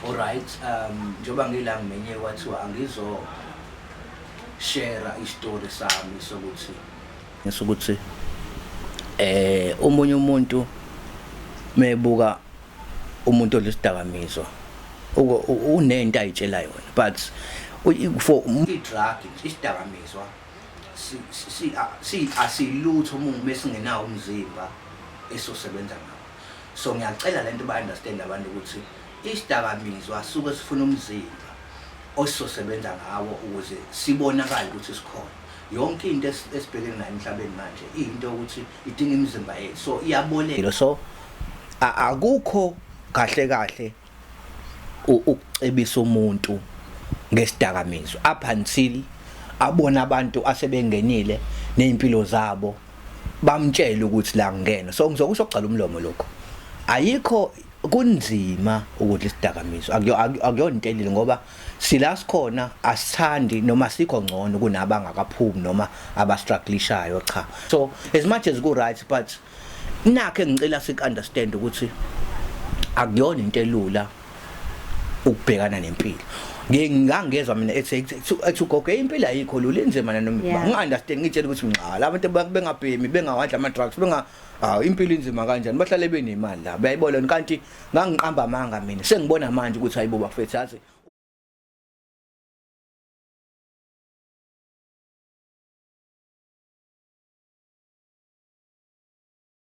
Alright, njengoba ngila ngimenye kwathiwa angizo share istory sami sokuthi omunye umuntu mebuka umuntu odla isidakamizwa unento ayitshela yona, but for i-drug, isidakamizwa si asilutho uma mesingenawo umzimba esosebenza ngawo. So ngiyacela lento ba understand abantu ukuthi isidakamizwa suke sifuna umzimba osizosebenza ngawo ukuze sibonakale ukuthi sikhona. Yonke into esibhekene nayo emhlabeni manje iyinto ukuthi idinga imizimba yethu, so iyaboleka. So akukho kahle kahle ukucebisa umuntu ngesidakamizwa up until abona abantu asebengenile nezimpilo zabo, bamtshele ukuthi la ngena. So ngizokusho kucala umlomo, lokho ayikho, kunzima ukudla isidakamizwa, akuyona into elile, ngoba sila sikhona asithandi noma sikho ngcono kunabangakaphumi noma abastrugglishayo, cha. So as much as ku right, but nakhe ngicela sik understand ukuthi akuyona into elula ukubhekana nempilo. Ngingangezwa mina ethi ugogo, impilo ayikho lula, inzima noma ngi-understand, ngitshela ukuthi nca labantu bengabhemi, bengawadla ama-drugs, benga hawu, impilo inzima kanjani, bahlale benemali la, bayayibona. Kanti ngangiqamba amanga mina, sengibona manje ukuthi hayibo bafethu, yazi.